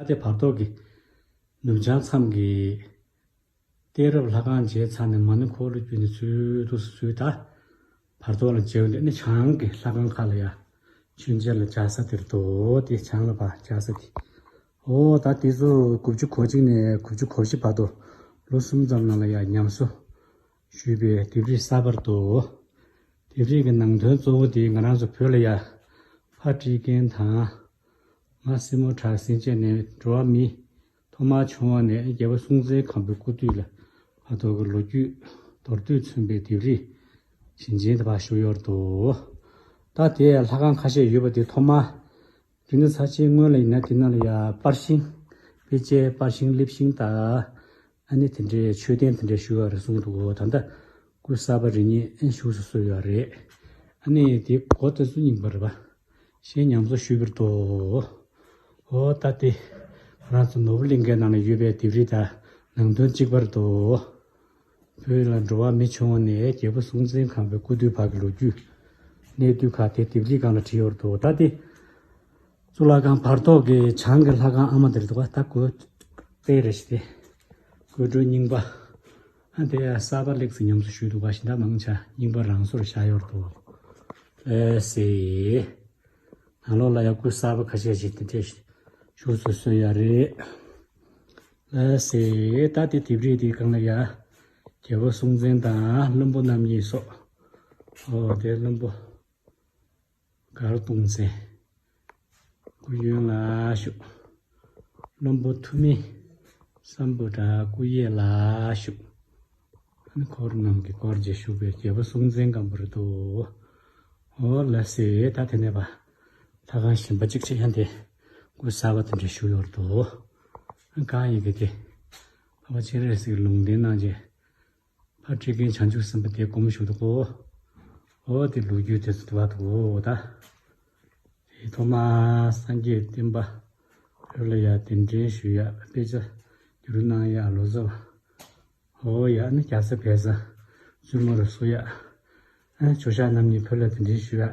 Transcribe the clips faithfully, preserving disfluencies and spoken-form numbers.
ཨ་དེ་བར་ཐོག་གི་ནུབ་བྱང་མཚམས་ཀྱི་གཏད་རབས་ལྷ་ཁང་མཇལ་ཚར་ནས་མ་ཎི་འཁོར་ལོ་བརྒྱུད་ནས་ཚུར་འདུག་སེ་ཚུར་ད་བར་ཐོག་ལ་མཇལ་འདི་ནི་བྱང་གི་ལྷ་ཁང་ཁག་ལ་ཡ་མཆོད་མཇལ་ལ་བཅར་ས་དེར་འདུག་དེ་བྱང་ལ་ཕར་བཅར་ས་དེ། ཨོ་ད་དེ་ཚོ་དགུ་བཅུ་གོ་གཅིག་ནས་དགུ་བཅུ་གོ་བཞི་བར་དུ་ལོ་གསུམ་ཙམ་ནང་ལ་ཡ་ཉམས་གསོ་ཞུས་པའི་ལྡེབས་རིས་གསར་པ་རེད་འདུག་ལྡེབས་རིས་ཀྱི་ནང་དོན་གཙོ་བོ་དེ་ང་རང་ཚོ་བོད་ལ་ཡ་ཕ་སྤྲེལ་རྒན་དང་། ང་སྲིན་མོ་བྲག་སྲིན་བཅས་ནས་འགྲོ་བ་མི་ཐོག་མར་བྱུང་བ་ནས་རྒྱལ་པོ་སྲོང་བཙན་སྒམ་པོའི་སྐུ་དུས་ལ་བར་དུ་གི་ལོ་རྒྱུས་མདོར་བསྡུས་མཚོན་པའི་ལྡེབས་རིས་བྱིན་ཅན་དེ་ཕར་བཞུགས་ཡོད་འདུག་ད་དེ་ལྷ་ཁང་ཁ་ཤས་ཡོད་པ་དེ་ཐོག་མར་རིག་གནས་གསར་བརྗེའི་སྔོན་ལ་ཡིན་ན་དེ་ནང་ལ་ཡ་པར་ཤིང་དཔེ་ཆའི་པར་ཤིང་ལེབ་ཤིང་དང་། ཨ་ནི་དེ་འདྲའི་མཆོད་རྟེན་དེ་འདྲ་བཞུགས་ཡོད་རེད་གསུངས་འདུག་ད་ལྟ་སྐུ་གསར་པ་རེ་གཉིས་ཨེ་བཞུགས་སུ་གསོལ་ཡོད་རེད། ཨ་ནི་དེ་གོ་ད་སུ་རྙིང་པ་རེད་པ། ཞེས་ཉམས་གསོ་ཞུས་པར་དུ། ཨོ་ད་དེ་ང་རང་ཚོ་ནོར་བུ་གླིང་གའི་ནང་ལ་ཡོད་པའི་ལྡེབས་རིས་དང་ནང་དོན་གཅིག་པར་དུ། བོད་ལ་འགྲོ་བ་མི་བྱུང་བ་ནས་རྒྱལ་པོ་སྲོང་བཙན་སྒམ་པོའི་སྐུ་དུས་བར་གྱི་ལོ་རྒྱུས། གནས་དུས་ཁག་དེ་ལྡེབས་རིས་སྒང་ལ་བྲིས་ཡོད་རེད་འདུག་ད་དེ། གཙུག་ལག་ཁང་བར་ཐོག་གི་བྱང་གི་ལྷ་ཁང་ཨ་མ་དེ་རེད་འདུག་ད་གོས་དཔེ་རེ་ཞིག་དེ། གོས་འགྲོས་རྙིང་པ། ཨ་དེ་ཡ་གསར་པ་ལེགས་སུ་ཉམས་གསོ་ཞུས་འདུག་ག་ཞིག་ད་མང་ཆ་རྙིང་པ་རང་སོར་བཞག་ཡོད་རེད་འདུག་ལགས་སེ། ནང་ལོགས་ལ་ཡ་སྐུ་གསར་པ་ཁ་ཤས་ཤིག་དེ་འདྲས་ཞིག་བཞུགས་སུ་གསོལ་ཡ་རེད། ལགས་སེ། ད་དེ་ལྡེབས་རིས་དེའི་སྒང་ལ་ཡ། རྒྱལ་པོ་སྲོང་བཙན་དང་བློན་པོ་རྣམ་གཉིས་སོགས། ཨོ་དེ་བློན་པོ། མགར་སྟོང་བཙན། སྐུ་གཡོན་ལ་བཞུགས། བློན་པོ་ཐུ་མི། སམ་བྷོ་ཊ་སྐུ་གཡས་ལ་བཞུགས། ཨ་ནི་འཁོར་རྣམས་ཀྱིས་བསྐོར་བྱས་བཞུགས་པའི་རྒྱལ་པོ་སྲོང་བཙན་སྒམ་པོ་རེད་འདུག་ཨོ་ལགས་སེ། ད་དེ་ནས་པ། ལྷ་ཁང་གཞན་པ་གཅིག་བྱས་ཡང་དེ། སྐུ་གསར་པ་དེ་འདྲ་བཞུགས་ཡོད་རེད་འདུག་ཨ་གང་ཡིན་གྱི་དེ། འཕགས་པ་སྤྱན་རས་གཟིགས་ལུང་བསྟན་གནང་རྗེས། ཕར་ཁྲིད་མཁན་བྱང་ཆུབ་སེམས་དཔའ་དེ་སྒོམ་བཞུགས་འདུག་གོ། འོ་དེ་ལོ་རྒྱུས་དེ་ཚོ་དུ་བ་འདུག་གོ་ད། དེ་ཐོག་མར་སངས་རྒྱས་བསྟན་པ་བོད་ལ་ཡ་གདན་འདྲེན་ཞུ་ཡ་དཔེ་ཆ་བསྒྱུར་གནང་ཡ་ལོ་ཙཱ་བ། འོ་ཡ་ནི་རྒྱ་བཟའ་བལ་བཟའ་བཙུན་མོ་རུ་བསུ་ཡ། ཨ་ཇོ་ཤཱཀ་རྣམ་གཉིས་བོད་ལ་གདན་འདྲེན་ཞུ་ཡ།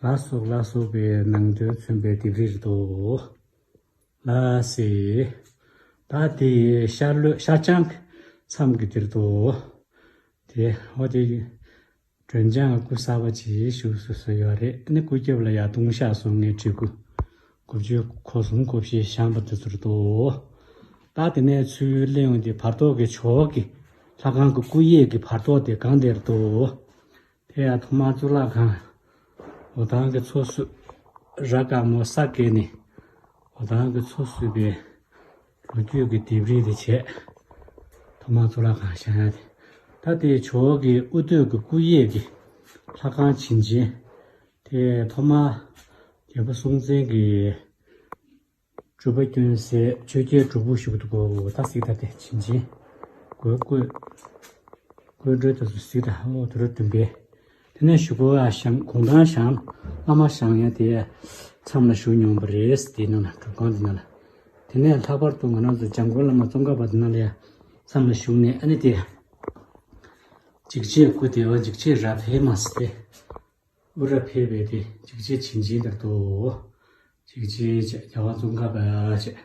ལ་སོགས་ལ་སོགས་པའི་ནང་དོན་མཚོན་པའི་ལྡེབས་རིས་རེད་འདུག་ལགས་སེ། ད་དེ་ཤར་ལྷོ་ཤར་བྱང་གི་མཚམས་ཀྱི་དེར་འདུག་དེ་འོ་དེ་སྒྲོལ་ལྗང་སྐུ་གསར་པ་ཅིག་བཞུགས་སུ་གསོལ་ཡོད་རེད། ནི་སྐུ་རྒྱབ་ལ་ཡ་ལྟུང་བཤགས་སོགས་ངའི་བྲིས་སྐུ་དགུ་བཅུ་གོ་གསུམ་གོ་བཞི་བཞེངས་པ་དེ་ཚོ་རེད་འདུག་ད་དེ་ནས་ཚུར་སླེབས་ཡོང་དེ་བར་ཐོག་གི་ཇོ་བོ་གི་ལྷ་ཁང་གི་སྐུ་གཡས་ཀྱི་བར་ཐོག་དེ་སྒང་དེར་འདུག་དེ་ཡང་ཐོག་མར་གཙུག་ལག་ཁང་འོ་ཐང་གི་ཚོ་བསྲུབས། ར་དཀར་མོ་ས་བརྒལ་ནས་འོ་ཐང་གི་ཚོ་བསྲུབས་པའི་ལོ་རྒྱུས་ཀྱི་ལྡེབས་རིས་དེ་བྱས། ཐོག་མར་གཙུག་ལག་ཁང་བཞེངས་ཡ་དེ། ད་དེ་ཇོ་བོ་གི་དབུ་སྟོད་ཀྱི་སྐུ་གཡས་ཀྱི་ལྷ་ཁང་བྱིན་ཅན། དེ་ཐོག་མར་རྒྱལ་པོ་སྲོང་བཙན་གྱི་སྤྲུལ་པ་སྐྱོན་སའི་ཆོས་རྒྱལ་སྒྲུབ་ཕུག་ཞུ་གི་འདུག་གོ་ད་གཟིགས་ད་དེ་བྱིན་ཅན། གོས་བཀོད། གོས་འགྲོས་དེ་ཚོ་གཟིགས་ད་ཨོ་དུ་རུ་བདུན་པའི། དེ་ནས་བཞུགས་སྒོ་ཡ་བཞེངས་གུང་ཐང་བཞེངས་བླ་མ་བཞེངས་ཡ་དེ་མཚམས་ལ་བཞུགས་མྱོང་བ་རེད་དེའི་ནང་ལ་སྒྲུབ་ཁང་དེ་ནང་ལ། དེ་ནས་ལྷག་པར་དུ་ང་རང་ཚོ་འཇམ་མགོན་བླ་མ་ཙོང་ཁ་པ་དེ་ནང་ལ་ཡ་མཚམས་ལ་བཞུགས་ནས་ཨ་ནི་དེ། འཇིགས་བྱེད་སྐུ་དེ་བ་འཇིགས་བྱེད་རབ་འཕེལ་མ་ཟེར་ཏེ། དབུ་རབ་འཕེལ་བའི་དེ་འཇིགས་བྱེད་བྱིན་ཅན་དེར་དུ། འཇིགས་བྱེད་བྱས་རྒྱལ་བ་ཙོང་ཁ་པ་བྱས།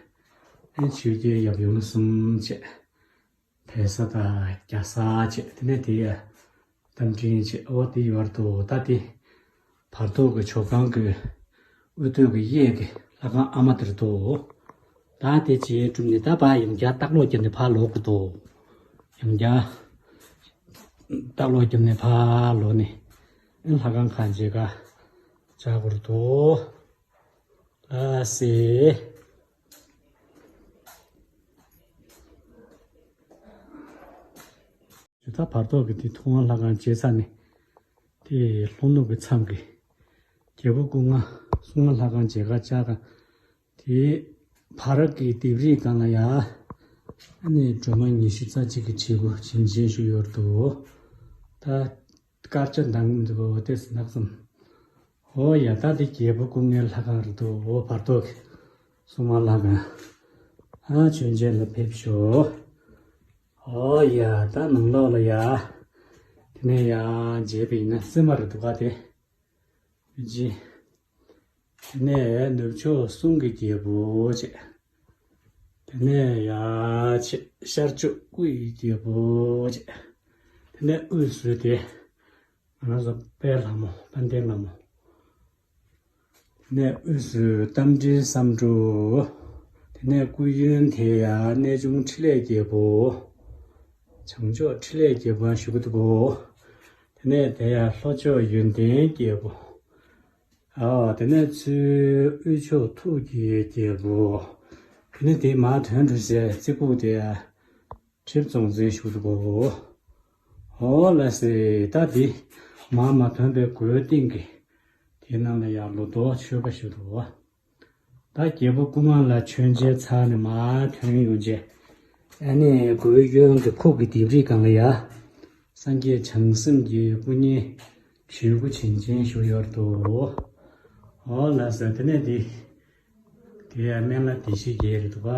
ཨེ་ཆོས་རྒྱལ་ཡབ་ཡུམ་གསུམ་བྱས། བལ་བཟའ་དང་རྒྱ་བཟའ་བྱས་དེ་ནས་དེ་ཡ། རྟ་མགྲིན་བྱས་ཨོ་དེ་ཡོད་དོ་ད་དེ། བར་ཐོག་གི་ཇོ་ཁང་གི་དབུ་སྟོད་ཀྱི་གཡས་ཀྱི་ལྷ་ཁང་ཨ་མ་དེར་དུ། ད་དེ་བྱས་གྲུབ་ནས་ད་ཕར་ཡང་བསྐྱར་ལྟག་ལོག་བརྒྱབ་ནས་ཕར་ལོག་གི་འདུག་ཡང་བསྐྱར་ལྟག་ལོག་བརྒྱབ་ནས་ཕར་ལོག་ནས་ཨེ་ལྷ་ཁང་ཁ་འབྱེད་ཀ་བྱ་དགོས་འདུག་ལགས་སེ། ཇི་ལྟར་བར་ཐོག་གི་དེ་ཐུབ་དབང་ལྷ་ཁང་མཇལ་ཚར་ནས་དེ་ལྷོ་ནུབ་ཀྱི་མཚམས་ཀྱི་རྒྱལ་པོ་སྐུ་ལྔ་སྲུང་མ་ལྷ་ཁང་མཇལ་ཁ་བཅར་དང་། དེའི་བར་གྱི་ལྡེབས་རིས་སྒང་ལ་ཡ། ཨ་ནི་སྒྲོལ་མ་ཉི་ཤུ་རྩ་གཅིག་གི་བྲིས་སྐུ་བྱིན་ཅན་བཞུགས་ཡོད་འདུག་ད་དཀར་ཆ་མདངས་འདུག་གོ་ཏེ་སྣག་ཙམ། ཨོ་ཡ་ད་འདི་རྒྱལ་པོ་སྐུ་ལྔའི་ལྷ་ཁང་རེད་འདུག་ཨོ་བར་ཐོག་གི་སྲུང་མ་ལྷ་ཁང་། ཨ་མཆོད་མཇལ་ལ་ཕེབས་ཤོག་ཨོ་ཡ་ད་ནང་ལོགས་ལ་ཡ། དེ་ནས་ཡ་མཇལ་བ་ཡིན་ན་སེམས་པ་རེད་འདུག་ག་དེ། ཇི། དེ་ནས་ནུབ་ཕྱོགས་གསུང་གི་རྒྱལ་པོ་བྱས། དེ་ནས་ཡར་བྱས་ཤར་ཕྱོགས་སྐུ་ཡི་རྒྱལ་པོ་བྱས། དེ་ནས་དབུས་སུ་དེ་ང་རང་ཚོ་དཔལ་ལྷ་མོ་དཔལ་ལྡན་ལྷ་མོ། དེ་ནས་དབུས་སུ་རྟ་མགྲིན་བསམ་འགྲུབ། དེ་ནས་སྐུ་གཡོན་དེ་ཡང་གནས་ཆུང་འཕྲིན་ལས་རྒྱལ་པོ། བྱང་ཕྱོགས་འཕྲིན་ལས་རྒྱལ་པོ་ཡང་བཞུགས་འདུག་གོ། དེ་ནས་དེ་ཡང་ལྷོ་ཕྱོགས་ཡོན་ཏན་རྒྱལ་པོ། ཨ་དེ་ནས་ཚུར་དབུས་ཕྱོགས་ཐུགས་ཀྱི་རྒྱལ་པོ། དེ་ནས་དེ་མར་ཐོན་འགྲོ་སའི་རྩེ་ཕུག་དེ་ཡང་། ཁྲིམས་སྲུང་འཛིན་ཞུ་འདུག་གོ། ཨོ་ལ་སེ་ད་འདི་མ་མ་ཐོན་པའི་སྒོའི་སྟེང་གི་དེ་ནང་ལ་ཡང་ལོ་ཏོག་མཆོད་པ་ཞུ་འདུག་གོ། ད་རྒྱལ་པོ་སྐུ་ལྔ་ལ་མཆོད་མཇལ་ཚར་ནས་མར་ཐོན་ཡོང་རྗེས། ཨ་ནི་སྒོའི་གཡོན་གྱི་ཕུག་གི་ལྡེབས་རིས་སྒང་ལ་ཡ། སངས་རྒྱས་བྱང་སེམས་ཀྱི་སྐུ་བརྙན་བྲིས་སྐུ་བྱིན་ཅན་བཞུགས་ཡོད་འདུག་ཨོ་ལ་སེ་དེ་ནས་འདི། དེ་ཡང་སྨན་བླ་བདེ་གཤེགས་ཀྱི་རེད་འདུག་ག་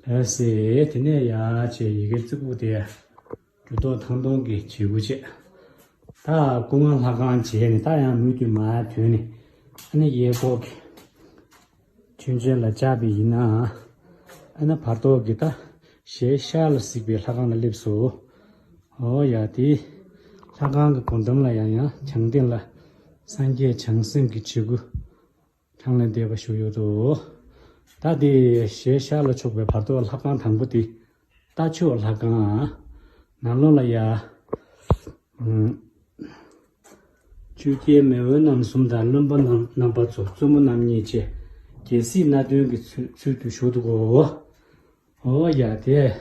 ལགས་སེ། དེ་ནས་ཡར་བྱས་ཡི་གེ་རྩིག་པོ་དེ་གྲུབ་ཐོབ་ཐང་སྟོང་གི་བྱེད་སྒོ་བྱས། ད་སྐུ་ལྔ་ལྷ་ཁང་བྱས་ནས་ད་ཡང་མུ་མཐུད་མར་ཐོན་ནས། ཨ་ནི་གཡས་སྐོར་གྱི་མཆོད་མཇལ་ལ་བཅར་བ་ཡིན་ན། ཨ་ནི་བར་ཐོག་གི་ད་ཞལ་ཤར་ལ་གཟིགས་པའི་ལྷ་ཁང་ལ་སླེབས་སོ། ཨོ་ཡ་དེ། ལྷ་ཁང་གི་སྒོ་འགྲམ་ལ་ཡང་ཡང་བྱང་སྟེང་ལ་སངས་རྒྱས་བྱང་སེམས་ཀྱི་བྱེད་སྒོ། ཐང་ལ་འདེབས་པ་ཞུ་ཡོད་དོ། ད་དེ་ཞལ་ཤར་ལ་ཕྱོགས་པའི་བར་ཐོག་ལྷ་ཁང་དང་པོ་དེ་རྟ་མཆོག་ལྷ་ཁང་། ནང་ལོགས་ལ་ཡ། ཆོས་རྒྱལ་མེས་དབོན་རྣམ་གསུམ་དང་བློན་པོ་རྣམ་རྣམ་པ་ཚོ་བཙུན་མོ་རྣམ་གཉིས་བཅས་རྒྱལ་སྲིད་སྣ་བདུན་གྱི་ཚུལ་ཚུལ་དུ་བཞུགས་འདུག་གོ། ཨོ་ཡ་དེ།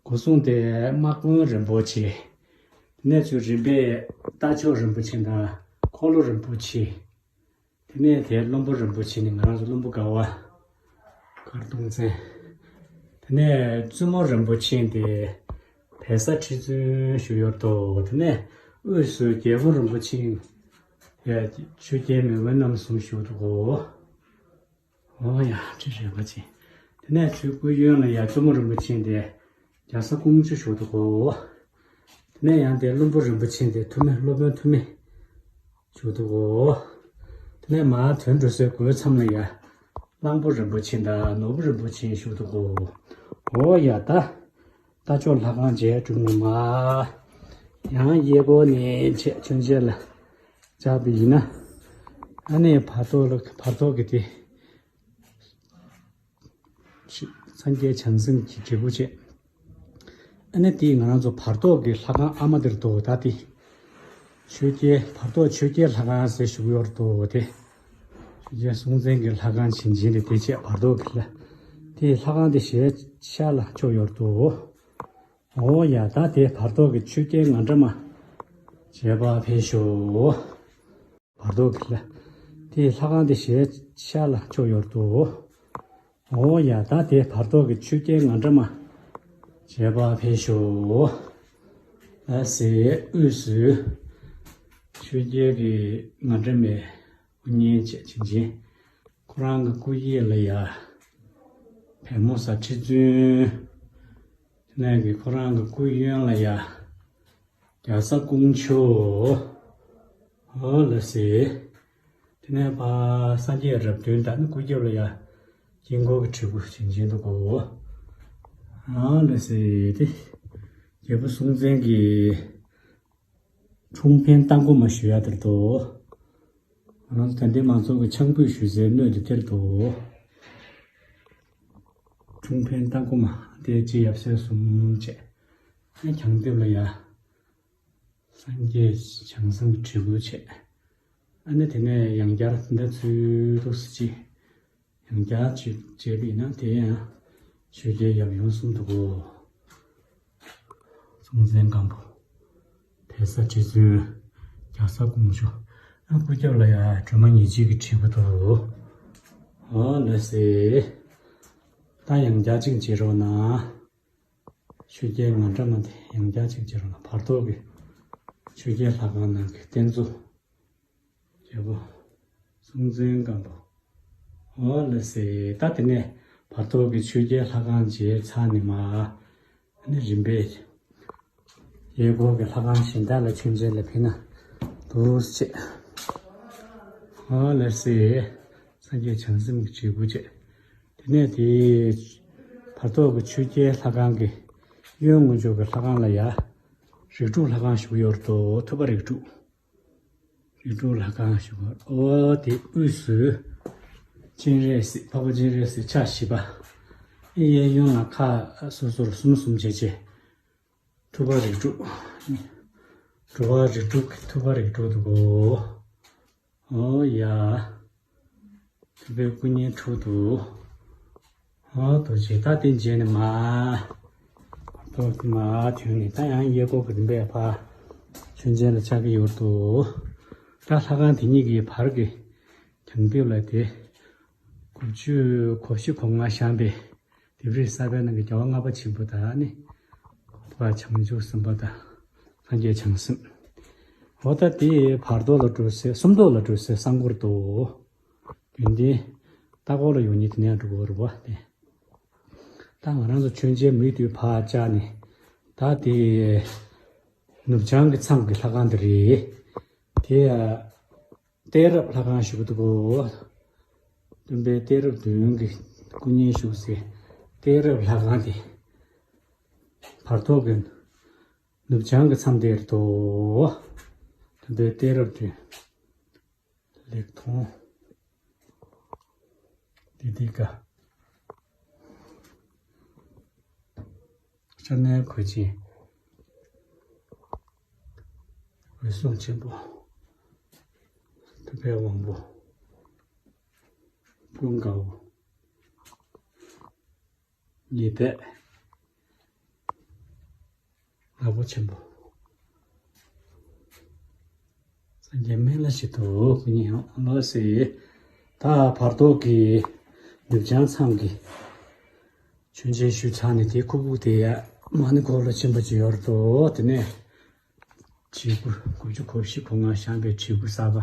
སྒོ་སྲུང་དེ་དམག་དཔོན་རིན་པོ་ཆེ། དེ་ནས་ཚུར་རིམ་པས་རྟ་མཆོག་རིན་པོ་ཆེ་དང་འཁོར་ལོ་རིན་པོ་ཆེ། དེ་ནས་དེའི་བློན་པོ་རིན་པོ་ཆེ་ནི་ང་རང་ཚོ་བློན་པོ་དགའ་བ། མཁར་སྟོང་བཙན། དེ་ནས་བཙུན་མོ་རིན་པོ་ཆེ་དེ་བལ་བཟའ་ཁྲི་བཙུན་བཞུགས་ཡོད་དོ། དེ་ནས་དབུས་སུ་རྒྱལ་པོ་རིན་པོ་ཆེ་ཡ་ཆོས་རྒྱལ་མེས་དབོན་རྣམ་གསུམ་བཞུགས་འདུག་གོ། ཨོ་ཡ་ཁྲི་རིན་པོ་ཆེ། དེ་ནས་ཚུར་སྐུ་གཡོན་ལ་ཡ་བཙུན་མོ་རིན་པོ་ཆེ་དེ་རྒྱ་བཟའ་ཀོང་ཇོ་བཞུགས་འདུག་གོ། དེ་ནས་ཡང་དེ་བློན་པོ་རིན་པོ་ཆེ་དེ་ཐུ་མི་སློབ་དཔོན་ཐུ་མི་བཞུགས་འདུག་གོ། དེ་ནས་མར་ཐོན་འགྲོ་སའི་སྒོའི་མཚམས་ལ་ཡ། གླང་པོ་རིན་པོ་ཆེ་དང་ནོར་བུ་རིན་པོ་ཆེ་བཞུགས་འདུག་གོ། ཨོ་ཡ་ད། རྟ་མཆོག་ལྷ་ཁང་མཇལ་གྲུབ་ནས་མར། ཡང་གཡས་སྐོར་ནས་ཆེ་མཆོད་མཇལ་ལ་བཅར་བ་ཡིན་ན། ཨ་ནི་བར་ཐོག་ལ་བར་ཐོག་གི་དེ། སངས་རྒྱས་བྱང་སེམས་ཀྱི་བྲིས་སྐུ་བྱས། ཨ་ནི་དེ་ང་རང་ཚོ་བར་ཐོག་གི་ལྷ་ཁང་ཨ་མ་དེར་འདུག་ད་དེ། ཆོས་རྒྱལ་བར་ཐོག་ཆོས་རྒྱལ་ལྷ་ཁང་ཟེར་ཞུ་གི་ཡོད་འདུག་དེ། ཆོས་རྒྱལ་སྲོང་བཙན་གྱི་ལྷ་ཁང་བྱིན་ཅན་དེ་དེ་བྱས་བར་ཐོག་གི་ལ། དེ་ལྷ་ཁང་དེ་ཞལ་ཤར་ལ་ཕྱོགས་ཡོད་འདུག་ཨོ་ཡ་ད་དེ་བར་ཐོག་གི་ཆོས་རྒྱལ་ངར་འདྲ་མ། མཇལ་བར་ཕེབས་ཤོག་བར་ཐོག་གི་ལ། དེ་ལྷ་ཁང་དེ་ཞལ་ཤར་ལ་ཕྱོགས་ཡོད་འདུག་ཨོ་ཡ་ད་དེ་བར་ཐོག་གི་ཆོས་རྒྱལ་ངར་འདྲ་མ། མཇལ་བར་ཕེབས་ཤོག་ལ་སེ་དབུས་སུ། ཆོས་རྒྱལ་གྱི་ངར་འདྲ་མའི་སྐུ་བརྙན་བཅས་བྱིན་ཅན། ཁོ་རང་གི་སྐུ་གཡས་ལ་ཡ། བལ་མོ་བཟའ་ཁྲི་བཙུན། དེ་ནས་ཀྱི་ཁོ་རང་གི་སྐུ་གཡོན་ལ་ཡ། རྒྱ་བཟའ་ཀོང་ཇོ། ཨོ་ལ་སེ། དེ་ནས་ཕར་སངས་རྒྱས་རབས་བདུན་དང་ནི་སྐུ་རྒྱབ་ལ་ཡ། དཀྱིལ་འཁོར་གྱི་བྲིས་སྐུ་བྱིན་ཅན་འདུག་གོ། ཨོ་ལ་སེ་དེ། རྒྱལ་པོ་སྲོང་བཙན་གྱི། འཁྲུངས་འཕེན་རྟ་མགོ་མ་ཞུ་ཡ་དེར་དོ། ང་རང་ཚོ་ད་ལྟའི་མང་ཚོགས་ཀྱི་ཆང་ཕུད་ཞུ་སའི་སྣོད་དེ་དེར་དོ། འཁྲུངས་འཕེན་རྟ་མགོ་མ་དེ་ཅི་ཡབ་སྲས་གསུམ་བཅས། ཨ་གྱང་ལྡེབས་ལ་ཡ། སངས་རྒྱས་བྱང་སེམས་ཀྱི་བྲིས་སྐུ་བྱས། ཨ་ནི་དེ་ནས་ཡང་བསྐྱར་འདི་ཚུལ་དུ་སྲིད་ཅི། ཡང་བསྐྱར་ཅིག་བྱས་པས་ན་དེ་ཡང་ཆོས་རྒྱལ་ཡབ་ཡུམ་གསུམ་འདུག་གོ། སྲོང་བཙན་སྒམ་པོ། བལ་བཟའ་ཁྲི་བཙུན། རྒྱ་བཟའ་ཀོང་ཇོ། ཨ་སྐུ་རྒྱབ་ལ་ཡ་སྒྲོལ་མ་ཉེར་གཅིག་གི་བྲིས་སྐུ་འདུག་ཨོ་ལ་སེ། ད་ཡང་བསྐྱར་ཅིག་བྱེད་རོགས་གནང་། ཆོས་རྒྱལ་ངར་འདྲ་མ་དེ་ཡང་བསྐྱར་ཅིག་བྱེད་རོགས་གནང་། བར་ཐོག་གི་ཆོས་རྒྱལ་ལྷ་ཁང་ནང་གི་རྟེན་གཙོ། རྒྱལ་པོ་སྲོང་བཙན་སྒམ་པོ། ཨོ་ལ་སེ། ད་དེ་ནས་བར་ཐོག་གི་ཆོས་རྒྱལ་ལྷ་ཁང་མཇལ་ཚར་ནས་མར། ཨ་ནི་རིམ་པས་གཡས་སྐོར་གྱི་ལྷ་ཁང་གཞན་དག་ལ་མཆོད་མཇལ་ལ་ཕེབས་ན་འདུག་ཅེས། ཨོ་ལ་སེ། སངས་རྒྱས་བྱང་སེམས་ཀྱི་བྲིས་སྐུ་བཅས། དེ་ནས་དེ། བར་ཐོག་གི་ཆོས་རྒྱལ་ལྷ་ཁང་གི་གཡོན་ངོས་ཕྱོགས་ཀྱི་ལྷ་ཁང་ལ་ཡ། རིགས་དྲུག་ལྷ་ཁང་ཞིག་ཡོད་དོ། ཐུབ་པ་རིགས་དྲུག་རིགས་དྲུག་ལྷ་ཁང་ཞིག་ཡོད། ཨོ་དེ་དབུས་སུ་སྤྱན་རས་གཟིགས། འཕགས་པ་སྤྱན་རས་གཟིགས་ཕྱག་བཞི་པ། ཨེ་གཡས་གཡོན་ལ་ཁག་སོ་སོར་གསུམ་གསུམ་བྱས་བྱས། ཐུབ་པ་རིགས་དྲུག་འགྲོ་བ་རིགས་དྲུག་གི་ཐུབ་པ་རིགས་དྲུག་འདུག་གོ། ཨོ་ཡ། ཐུབ་པའི་སྐུ་བརྙན་དྲུག་འདུག་ཨོ་རྡོ་རྗེ། ད་དེ་རྗེས་ནས་མ། ཐོག་མ་ཐོན་ནས་ད་ཡང་གཡས་སྐོར་གྱི་རིམ་པས་ཕར་མཆོད་མཇལ་ལ་ཆགས་ཀྱི་ཡོད་དོ། ད་ལྷ་ཁང་དེ་གཉིས་ཀྱི་བར་གྱི་གྱང་ལྡེབས་ལ་དེ། དགུ་བཅུ་གོ་བཞི་གོ་ལྔ་བཞེངས་པའི་ལྡེབས་རིས་གསར་པའི་ནང་གི་རྒྱལ་བ་ལྔ་པ་ཆེན་པོ་དང་ནི། འཕགས་པ་བྱང་ཆུབ་སེམས་དཔའ་དང་སངས་རྒྱས་བྱང་སེམས། འོ་ད་དེ་བར་ཐོག་ལ་འགྲོ་སའི་སུམ་མདོ་ལ་འགྲོ་སའི་གསང་སྐོར་དུ། རྒྱུན་ལྡན་ལྟ་སྐོར་ལ་ཡོང་མཁན་དེ་ནས་འགྲོ་དགོས་རེད་པ་དེ། ད་ང་རང་ཚོ་མཆོད་མཇལ་མུ་མཐུད་ཕར་བཅར་ནས། ད་དེ་ནུབ་བྱང་གི་མཚམས་ཀྱི་ལྷ་ཁང་དེ་རེད། དེ་ཡ། གཏད་རབས་ལྷ་ཁང་ཞིག་འདུག་གོ། སྟོན་པའི་གཏད་རབས་བདུན་གྱི་སྐུ་བརྙན་བཞུགས་སའི་གཏད་རབས་ལྷ་ཁང་དེ། བར་ཐོག་གི་ནུབ་བྱང་གི་མཚམས་དེར་འདུག་སྟོན་པའི་གཏད་རབས་བདུན། ལེགས་མཐོང་། ཏི་ཏི་ཀ། ཤ་ནའི་གོས་ཅན། འོད་སྲུང་ཆེན་པོ། ཐུབ་པའི་དབང་པོ། ཀུན་དགའ་བོ། ཉི་ཟླ། ནག་པོ་ཆེན་པོ། སངས་རྒྱས་སྨན་བླ་ཞིག་ཏུ་ཀུན་ཡང་ལོ་སི། ད་བར་ཐོག་གི་ནུབ་བྱང་མཚམས་ཀྱི་མཆོད་མཇལ་ཞུ་ཚར་ནས་དེ་ཁུག་ཁུག་དེ་ཡ་མ་ཎི་འཁོར་ལོ་ཆེན་པོ་ཅིག་ཡོད་དོ། དེ་ནས་བྲིས་སྐུ་དགུ་བཅུ་གོ་བཞི་གོ་ལྔ་བཞེངས་པའི་བྲིས་སྐུ་གསར་པ།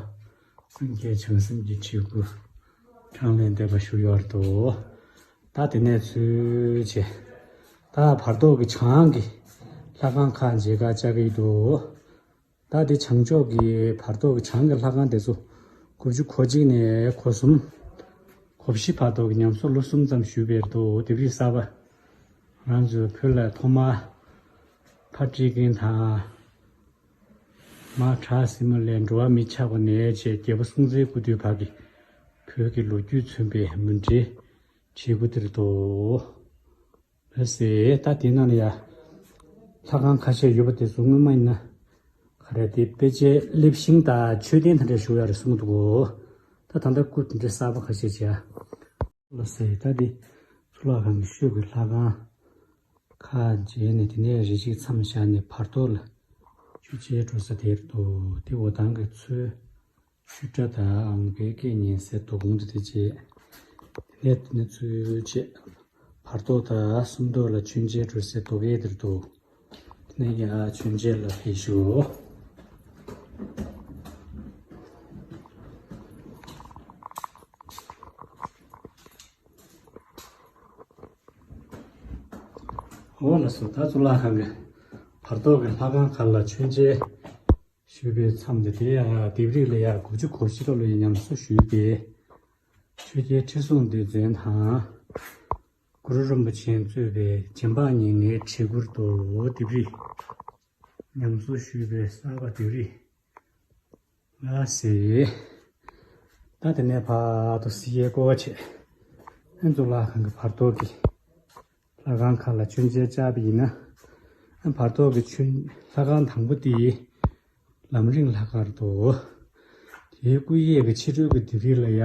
སངས་རྒྱས་བྱང་སེམས་ཀྱི་བྲིས་སྐུ་གྲངས་ལས་འདས་པ་བཞུགས་ཡོད་དོ། ད་དེ་ནས་ཚུར་བྱས། ད་བར་ཐོག་གི་བྱང་གི་ལྷ་ཁང་ཁག་མཇལ་ཁ་བཅར་གྱི་འདུག་ད་དེ་བྱང་ཕྱོགས་ཀྱི་བར་ཐོག་གི་བྱང་གི་ལྷ་ཁང་དེ་ཚོ་དགུ་བཅུ་གོ་གཅིག་ནས་གོ་གསུམ། གོ་བཞི་བར་ཐོག་གི་ཉམས་གསོ་ལོ་གསུམ་ཙམ་ཞུས་པའི་འདུག་ལྡེབས་རིས་གསར་པ། ང་ཚོའི་བོད་ལ་ཐོག་མར་ཕ་སྤྲེལ་རྒན་དང་། མ་བྲག་སྲིན་མོ་ལས་འགྲོ་བ་མི་ཆགས་པ་ནས་བྱས་རྒྱལ་པོ་སྲོང་བཙན་སྐུ་དུས་བར་གྱི་བོད་ཀྱི་ལོ་རྒྱུས་མཚོན་པའི་མུ་འབྲེལ་བྱེད་སྒོ་དེར་འདུག་ལགས་སེ། ད་དེའི་ནང་ལ་ཡ་ལྷ་ཁང་ཁ་ཤས་ཡོད་པ་དེ་ཚོ་སྔོན་མ་ཡིན་ན་ག་རེ་དེ་དཔེ་ཆའི་ལེབ་ཤིང་དང་མཆོད་རྟེན་དེ་འདྲ་བཞུགས་ཡ་རེད་གསུངས་འདུག་གོ། ད་ད་ལྟ་སྐུ་དེ་འདྲ་གསར་པ་ཁ་ཤས་བྱས། ལགས་སེ། ད་དེ་གཙུག་ལག་ཁང་གི་ཤོད་ཀྱི་ལྷ་ཁང་ཁག་མཇལ་ནས་དེ་ནས་རེ་ཞིག་མཚམས་བཞག་ནས་བར་ཐོག་ལ་ཆོས་མཇལ་འགྲོ་ས་དེར་འདུག་དེ་འོ་ཐང་གི་ཚུལ། ཆོས་གྲྭ་དང་ཨང་རྒས་སྐད་ཉན་སའི་རྡོ་ཁུང་དེ་དེ་བྱས། དེ་ནས་དེ་ནས་ཚུར་བྱས། བར་ཐོག་དང་སུམ་མདོ་ལ་མཆོད་མཇལ་འགྲོ་སའི་རྡོ་སྐས་དེར་འདུག་དེ་ནས་ཡར་མཆོད་མཇལ་ལ་ཕེབས་ཤོག་འོ་ལགས་སོ། ད་གཙུག་ལག་ཁང་གི་བར་ཐོག་གི་ལྷ་ཁང་ཁག་ལ་མཆོད་མཇལ་ཞུས་པའི་མཚམས་དེ། དེ་ཡང་ལྡེབས་རིས་ལ་ཡ་དགུ་བཅུ་གོ་བཞི་ལོ་ལ་ཡ་ཉམས་གསོ་ཞུས་པའི་ཆོས་རྒྱལ་ཁྲི་སྲོང་ལྡེ་བཙན་དང་། གུ་རུ་རིན་པོ་ཆེས་གཙོས་པའི་རྗེ་འབངས་ཉེར་ལྔའི་བྲིས་སྐུ་རྡོ་ལྡེབས་རིས་ཉམས་གསོ་ཞུས་པའི་གསར་པ་ལྡེབས་རིས། ལགས་སེ། ད་དེ་ནས་ཕར་དུ་སི་ཡའི་སྐོར་བ་བྱས། ཨན་གཙུག་ལག་ཁང་གི་བར་ཐོག་གི་ལྷ་ཁང་ཁག་ལ་མཆོད་མཇལ་བཅར་བ་ཡིན་ན། ཨན་བར་ཐོག་གི་མཆོད་ལྷ་ཁང་དང་པོ་དེ་ལམ་རིམ་ལྷ་ཁང་རེད་དོ། དེའི་སྐུ་གཡས་ཀྱི་ཕྱི་རོལ་གྱི་ལྡེབས་རིས་ལ་ཡ་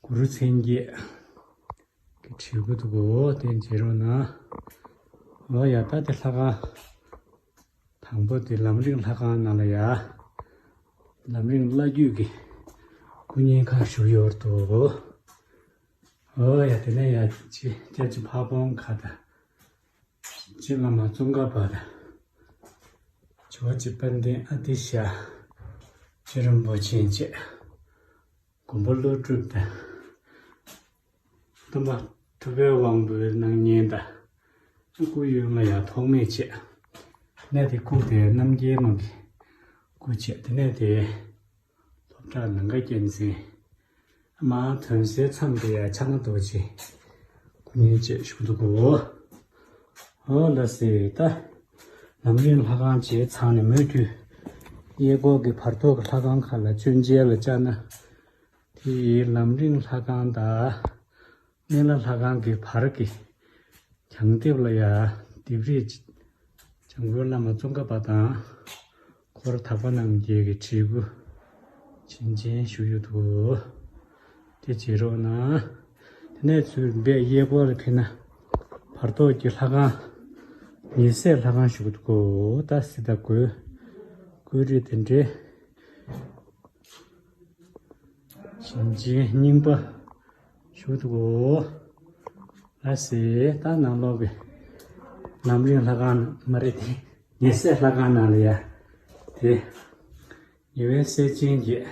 གུ་རུ་མཚན་བརྒྱད་ཀྱི་བྲིས་སྐུ་འདུག་གོ། དེ་མཇལ་རོགས་གནང་། འོ་ཡ། ད་དེ་ལྷ་ཁང་དང་པོ་དེ་ལམ་རིམ་ལྷ་ཁང་ནང་ལ་ཡ། ལམ་རིམ་བླ་བརྒྱུད་ཀྱི་སྐུ་བརྙན་ཁག་བཞུགས་ཡོད་དོ། འོ་ཡ། དེ་ནས་ཡ་ཅི་སྐྱབས་རྗེ་ཕ་བོང་ཁ་དང་། རྗེ་བླ་མ་ཙོང་ཁ་པ་དང་། ཇོ་བོ་རྗེ་དཔལ་ལྡན་ཨ་ཏི་ཤ། རྗེ་རིན་པོ་ཆེ་བཅས། མགོན་པོ་ཀླུ་སྒྲུབ་དང་། སྟོན་པ་ཐུབ་པའི་དབང་པོའི་སྣང་བརྙན་དང་། སྐུ་གཡོན་ལ་ཡང་ཐོགས་མེད་བཅས། གནས་དེ་སྐུ་དེ་རྣམ་རྒྱལ་མ་གི་སྐུ་བཅས། དེ་ནས་དེ་སློབ་གྲྭ་ནང་ཁ་རྒྱལ་མཚན། མ་དོན་གསལ་མཚམས་དེ་ཡང་ཕྱག་ན་རྡོ་རྗེ། སྐུ་ ངས་བཅས་ཞུ་འདུག་གོ། ཨོ་ལ་སེ་ད། ལམ་རིམ་ལྷ་ཁང་བཅས་ཚང་ནས་མུ་མཐུད། གཡས་སྐོར་གྱི་བར་ཐོག་གི་ལྷ་ཁང་ཁག་ལ་མཆོད་མཇལ་ལ་བཅར་ན། དེ་ཡི་ལམ་རིམ་ལྷ་ཁང་དང་། སྨན་བླ་ལྷ་ཁང་གི་བར་གྱི་གྱང་ལྡེབས་ལ་ཡ་ལྡེབས་རིས། འཇམ་མགོན་བླ་མ་ཙོང་ཁ་པ་དང་། འཁོར་དག་པ་རྣམས་ཀྱི་གི་བྲིས་སྐུ་བྱིན་ཅན་བཞུགས་ཡོད་དོ། དེ་བྱེད་རོགས་གནང་། དེ་ནས་ཚུར་འབད་གཡས་སྐོར་ལ་ཕེབས་ན། བར་ཐོག་གི་ལྷ་ཁང་། ཉེ་སྲས་ལྷ་ཁང་བཞུགས་འདུག་གོ། ད་སི་ད་གོས། བཀོད་རིས་དེ་འདྲའི། བྱིན་ཅན་རྙིང་པ་བཞུགས་འདུག་གོ། ལ་སེ་ད་ནང་ལོགས་ཀྱི་ལམ་རིམ་ལྷ་ཁང་མ་རེད་དེ། ཉེ་སྲས་ལྷ་ཁང་ནང་ལ་ཡ། དེ། ཉེ་བའི་སྲས་ཆེན་བརྒྱད།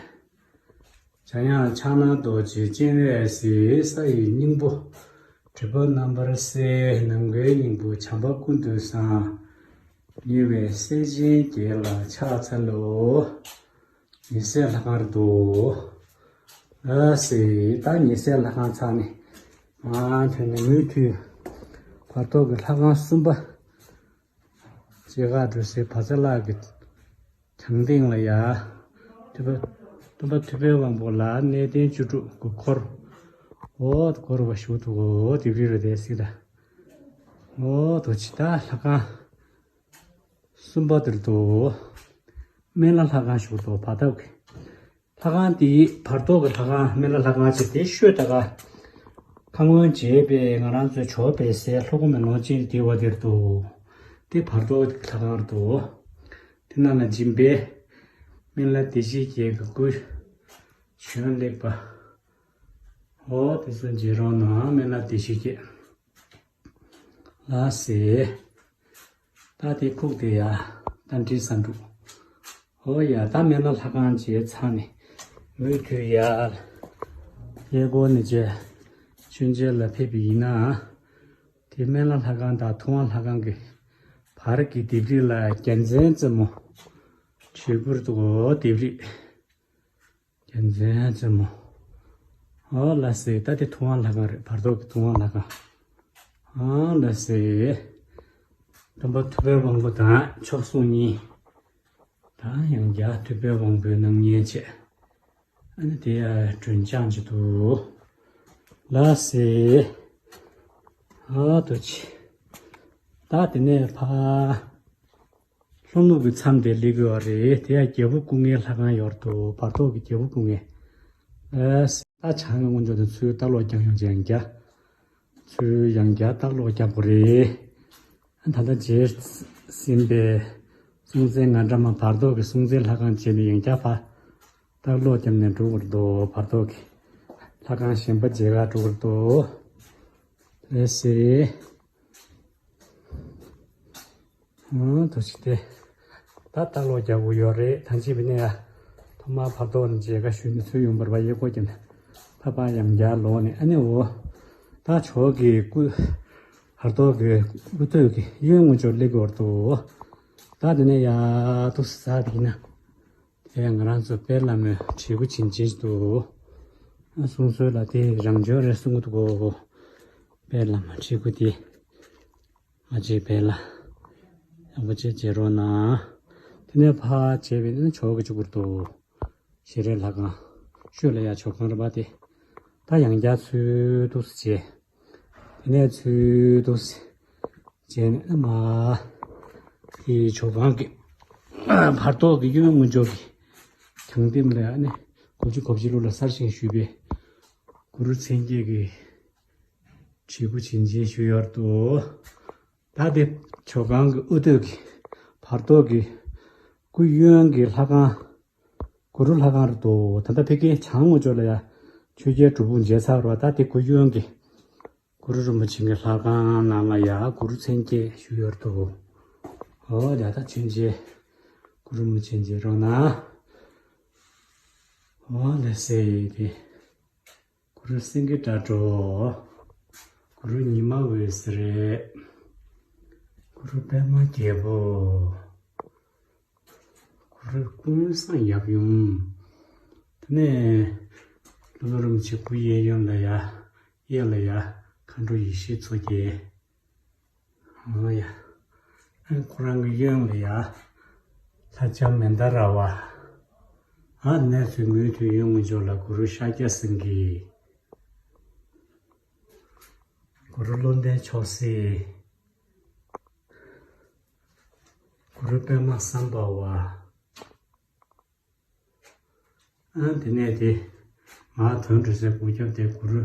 འཇམ་དབྱངས་ཕྱག་ན་རྡོ་རྗེ་སྤྱན་རས་གཟིགས། ས་ཡི་སྙིང་པོ་སྒྲིབ་པ་རྣམ་པར་སེལ། ནམ་མཁའི་སྙིང་པོ་བྱམས་པ་ཀུན་ཏུ་བཟང་། ཉེ་བའི་སྲས་ཆེན་བརྒྱད་ལ་ཕྱག་འཚལ་ལོ། ཉེ་སྲས་ལྷ་ཁང་རེད་དོ། ཨ་སེ་ད་ཉེ་སྲས་ལྷ་ཁང་ཚང་ནས་མར་ཐོན་ནས་མུ་མཐུད་བར་ཐོག་གི་ལྷ་ཁང་གསུམ་པ་མཇལ་ཁ་འགྲོ་སའི་བར་ས་ལག་གི་གྱང་སྟེང་ལ་ཡ། ཐུབ་པ་སྟོན་པ་ཐུབ་པའི་དབང་པོ་ལ་གནས་བརྟན་བཅུ་དྲུག་གི་འཁོར། འོ་འཁོར་བ་བཞུགས་འདུག་གོ། དེ་བྲིས་རེད་དེ་སི་ད། འོ་དོ་ཅི་ད་ལྷ་ཁང་། གསུམ་པ་དེར་དུ། སྨན་བླ་ལྷ་ཁང་བཞུགས་འདུག་བར་ཐོག་གི། ལྷ་ཁང་དེའི་བར་ཐོག་གི་ལྷ་ཁང་སྨན་བླ་ལྷ་ཁང་ཆེ་དེ་ཤོད་ད་ག་ཁ་སྔོན་བྱས་པའི་ང་རང་ཚོའི་ཇོ་བོ་སྦེ་སའི་ལྷོ་སྒོ་མེ་ལོང་ཅན་དེ་བ་དེར་དུ། དེ་བར་ཐོག་གི་ལྷ་ཁང་དུ། དེ་ནང་ལ་སྦྱིན་པའི་སྨན་བླ་བདེ་གཤེགས་བརྒྱད་ཀྱི་སྐུ། བྱོན་ལེགས་པ། འོ་དེ་ཚོ་མཇལ་རོགས་གནང་། སྨན་བླ་བདེ་གཤེགས་བརྒྱད། ལ་སེ། ད་དེ་ཁུག་དེ་ཡ། ད་འདྲི་ས་འདུག་འོ་ཡ་ད་སྨན་བླ་ལྷ་ཁང་བཅས་ཚང་ནས་མུ་མཐུད་ཡ། གཡས་སྐོར་ནས་བཅས་མཆོད་མཇལ་ལ་ཕེབས་པ་ཡིན་ན། དེ་སྨན་བླ་ལྷ་ཁང་དང་ཐུབ་དབང་ལྷ་ཁང་གི་བར་གྱི་ལྡེབས་རིས་ལ་རྒྱལ་མཚན་རྩེ་མོ་བྲིས་སྐུ་རེད་འདུག་འོ་ལྡེབས་རིས། རྒྱལ་མཚན་རྩེ་མོ། ཨོ་ལ་སེ་ད་དེ་ཐུབ་དབང་ལྷ་ཁང་རེད། བར་ཐོག་གི་ཐུབ་དབང་ལྷ་ཁང་། ཨོ་ལ་སེ། སྟོན་པ་ཐུབ་པའི་དབང་པོ་དང་མཆོག་ཟུང་གཉིས། ད་ཡང་བསྐྱར་ཐུབ་པའི་དབང་པོའི་སྣང་བརྙན་བཅས། ཨ་ནི་དེ་ཡང་སྒྲོན་ལྕང་གཅིག་འདུག་ལ་སེ། ཨ་དོ་ཆི། ད་དེ་ནས་ཕ། ལྷོ་ནུབ་ཀྱི་མཚམས་དེ་སླེབས་ཡོད་རེད། དེ་ཡང་རྒྱལ་པོ་སྐུ་ལྔའི་ལྷ་ཁང་ཡོད་འདུག་བར་ཐོག་གི་རྒྱལ་པོ་སྐུ་ལྔའི། ཨ་སེ། ད་བྱང་གི་སྔོན་ཕྱོགས་དེ་ཚུར་ལྟག་ལོག་རྒྱག་ཡོང་ཅན་རྒྱ། ཚུར་ཡང་བསྐྱར་ལྟག་ལོག་རྒྱག་དགོས་རེད། ད་ལྟ་མཇལ་ཟིན་པའི་སྲོང་བཙན་ང་འདྲ་མ་བར་ཐོག་གི་སྲོང་བཙན་ལྷ་ཁང་བྱས་ནས་ཡང་བསྐྱར་ཕར་ལྟག་ལོག་བརྒྱབ་ནས་འགྲོ་དགོས་རེད་འདུག་བར་ཐོག་གི་ལྷ་ཁང་གཞན་པ་མཇལ་ག་འགྲོ་དགོས་རེད་འདུག་ལགས་སེ། ཨང་། དོ་ཅིག་སྟེ། ད་ལྟ་ལོག་རྒྱག་དགོས་ཡོད་རེད། ད་ཅི་བི་ནས་ཡ། ཐོག་མར་བར་ཐོག་ནས་མཇལ་ཁ་ཞུས་ནས་ཚུར་ཡོང་བར་བ་ཡེ་ཀོ་ཀྱང་། ད་ཕར་ཡང་བསྐྱར་ལོག་ནས་ཨ་ནི་འོ། ད་ཇོ་བོ་གི་སྐུ། བར་ཐོག་གི་སྐུ་སྟོད་ཀྱི་གཡོན་ངོས་ཕྱོགས་སླེབས་ཀྱི་ཡོད་རེད་འདུག་ད་དེ་ནས་ཡ་ཏོག་ཙམ་ཟ་བསྡད་ན། དེ་ཡང་ང་རང་ཚོ་དཔལ་ལྷ་མོའི་བྲིས་སྐུ་བྱིན་ཅན་ཞིག་འདུག་གསུང་སྲོལ་ལ་དེ་རང་བྱོན་རེད་གསུང་གི་འདུག་གོ། དཔལ་ལྷ་མོའི་བྲིས་སྐུ་དེ། ང་ཅིག་བལ་ལ། ཡག་པོ་ཅིག་མཇལ་རོགས་གནང་། དེ་ནས་ཕར་བྱས་པས་ན་ཇོ་བོ་གི་བཅུག་པར་འདུག་ཞལ་རས་ལྷ་ཁང་། ཤོད་ལ་ཡ་ཇོ་ཁང་རེད་པ་དེ། ད་ཡང་བསྐྱར་ཚུར་འདུག་སེ་བྱས། དེ་ནས་ཚུར་འདུག་སེ་བྱས་ནས་མ། དེ་ཇོ་ཁང་གི་བར་ཐོག་གི་གཡོན་ངོས་ཕྱོགས་ཀྱི་གྱང་ལྡེབས་ལ་ཡ་ནི་གོ་ཅི་གོ་ཅི་ལོ་ལ་གསར་བཞེངས་ཞུས་པའི་གུ་རུ་མཚན་བརྒྱད་ཀྱི་བྲིས་སྐུ་བྱིན་ཅན་བཞུགས་ཡོད་འདུག་ད་དེ་ཇོ་ཁང་གི་དབུ་སྟོད་ཀྱི་བར་ཐོག་གི་སྐུ་གཡོན་གྱི་ལྷ་ཁང་། གུ་རུ་ལྷ་ཁང་རེད་འདུག་ད་ལྟ་ཕ་གིའི་བྱང་ངོས་ཕྱོགས་ལ་ཡ་ཆོས་རྒྱལ་སྒྲུབ་ཕུག་མཇལ་ཚར་བ། ད་དེ་སྐུ་གཡོན་གྱི་གུ་རུ་རིན་པོ་ཆེ་གི་ལྷ་ཁང་ནང་ལ་ཡ་གུ་རུ་མཚན་བརྒྱད་བཞུགས་ཡོད་འདུག་འོ་ད་ད་ཆོས་རྒྱལ་གུ་རུ་རིན་པོ་ཆེ་མཇལ་རོགས་གནང་། འོ་ལགས་སེ་དེ། གུ་རུ་སེང་གེ་སྒྲ་སྒྲོགས། གུ་རུ་ཉི་མ་འོད་ཟེར། གུ་རུ་པདྨ་རྒྱལ་པོ། གུ་རུ་ཀུན་བཟང་ཡབ་ཡུམ། དེ་ནས་ཀླུ་རིན་པོ་ཆེ་སྐུ་གཡས་གཡོན་ལ་ཡ། གཡས་ལ་ཡ། ཁ་ མཁའ་འགྲོ་ཡེ་ཤེས་མཚོ་རྒྱལ། ཨོ་ཡ། ཨ་ཁོ་རང་གི་གཡོན་ལ་ཡ། ལྷ་ལྕམ་མན་དཱ་ར་བ། ཨ་ནས་ཚུར་མུ་མཐུད་གཡོན་ངོས་ཕྱོགས་ལ་གུ་རུ་ཤཱཀྱ་སེང་གེ། གུ་རུ་བློ་ལྡན་མཆོག་སྲེད། གུ་རུ་པདྨ་སམྦྷ་ཝ། ཨ་དེ་ནས་དེ། ང་དོན་གྲུབ་སའི་སྐུ་རྒྱབ་དེ་གུ་རུ་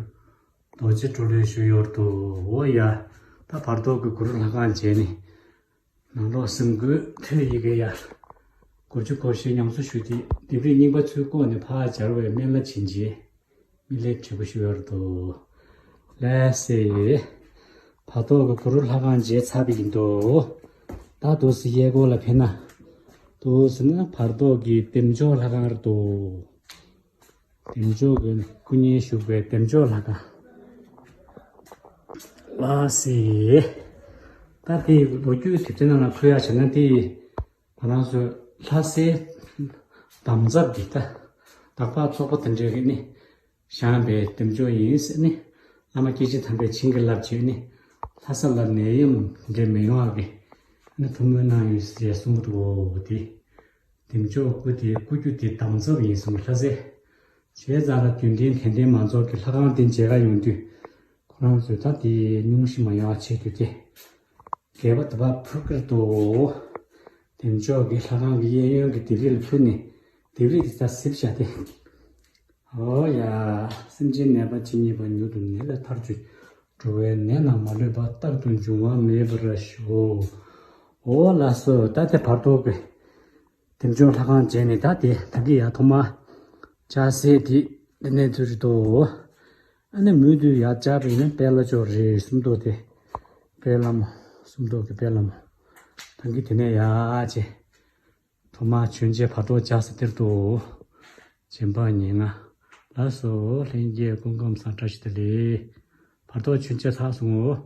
རྡོ་རྗེ་གྲོ་ལོད་ཞུ་ཡོད་དོ། འོ་ཡ། ད་བར་ཐོག་གི་གུ་རུ་ལྷ་ཁང་མཇལ་ནས། ནང་ལོགས་སེམས་འགུལ་ཐོན་ཡི་གེ་ཡ། སྒོ་ཕྱི་སྒོ་ཕྱི་ཉམས་གསོ་ཞུ་དེ་ལྡེབས་རིས་རྙིང་པ་ཚུར་བཀོག་ནས་ཕར་སྦྱར་བའི་སྨན་བླ་བྱིན་གྱིས། མི་ལས་བྲིས་པ་ཞུ་ཡོད་དོ། ལགས་སེ། བར་ཐོག་གི་གུ་རུ་ལྷ་ཁང་མཇལ་ཚར་བ་ཡིན་དོ། ད་འདུག་སེ་གཡས་སྐོར་ལ་ཕེབས་ན། འདུག་སེ་ན་བར་ཐོག་གི་བདེ་མཆོག་ལྷ་ཁང་རེད་དོ། བདེ་མཆོག་གི་སྐུ་བརྙན་བཞུགས་པའི་བདེ་མཆོག་ལྷ་ཁང་། ལགས་སེ། ད་དེ་ལོ་རྒྱུས་དེབ་ཐེར་ནང་ལ་འཁོད་ཡག་བྱས་ན་དེ། ང་རང་ཚོའི་ལྷ་སའི་འདམ་རྫབ་འདི་ལྟ། དག་པ་ཚོགས་པ་དེ་འདྲའི་གི་ནི། བཞེངས་པའི་བདེ་མཆོག་ཡིན་ཟེར་ནི། བླ་མ་སྐྱེས་ཆེན་དམ་པས་བྱིན་གྱིས་བརླབས་བྱས་ནི། ལྷ་ས་ལ་ནད་ཡམས་དེ་འདྲའི་མི་ཡོང་བ་གི། ནི་ཐུགས་སྨོན་གནང་ཡོད་ཟེར་གསུང་གི་འདུག་འོ་དེ། བདེ་མཆོག་སྐུ་དེ་སྐུ་རྒྱུ་དེ་འདམ་རྫབ་ཡིན་གསུང་ལྷ་སའི། བྱས་ཙང་ལ་རྒྱུན་ལྡན་དད་ལྡན་མང་ཚོགས་ཀྱི་ལྷ་ཁང་དེ་མཇལ་ཁ་ཡོང་དུས། ཁོ་རང་ཚོས་ད་དེ་སྙུང་གཞི་མ་ཡོང་བ་བྱེད་དུས་དེ། སྒལ་པ་དུ་བ་ཕུར་ཀིར་དུ། བདེ་མཆོག་གི་ལྷ་ཁང་གི་གཡས་གཡོན་གྱི་ལྡེབས་རིས་ལ་ཕུལ་ནས་ལྡེབས་རིས་དེ་ད་གཟིབ་བྱ་སྟེ། ཨོ་ཡ། སེམས་ཅན་ནད་པ་ཇི་སྙེད་པ་མྱུར་དུ་ནད་ལས་ཐར་གྱུར། འགྲོ་བའི་ནད་རྣམས་མ་ལུས་པ་རྟག་ཏུ་འབྱུང་བ་མེད་པར་ཤོག། ཨོ་ལགས་སོ། ད་དེ་བར་ཐོག་གི་བདེ་མཆོག་ལྷ་ཁང་མཇལ་ནས་ད་དེ་ད་གི་ཡ་ཐོག་མ་ལྕགས་སྲེག་དེ་འདི་ནས་ཚུར་རེད་དོ། ཨ་ནི་མུ་མཐུད་ཡར་བཅར་བ་ཡིན་ན་དཔལ་ལྷ་ལྕོག་རེད་སུམ་མདོ་དེ། དཔལ་ལྷ་མོ། སུམ་མདོ་གི་དཔལ་ལྷ་མོ། ད་གི་དེ་ནས་ཡར་བྱས། ཐོག་མར་མཆོད་མཇལ་བར་ཐོག་ལྕགས་སྲེག་དེར་དུ། བྱོན་པ་ཉེར་ལྔ། ལགས་སོ། ལྷན་རྒྱས་སྐུ་ཁམས་བཟང་། བཀྲ་ཤིས་བདེ་ལེགས། བར་ཐོག་མཆོད་མཇལ་ཚར་སོང་ངོ་།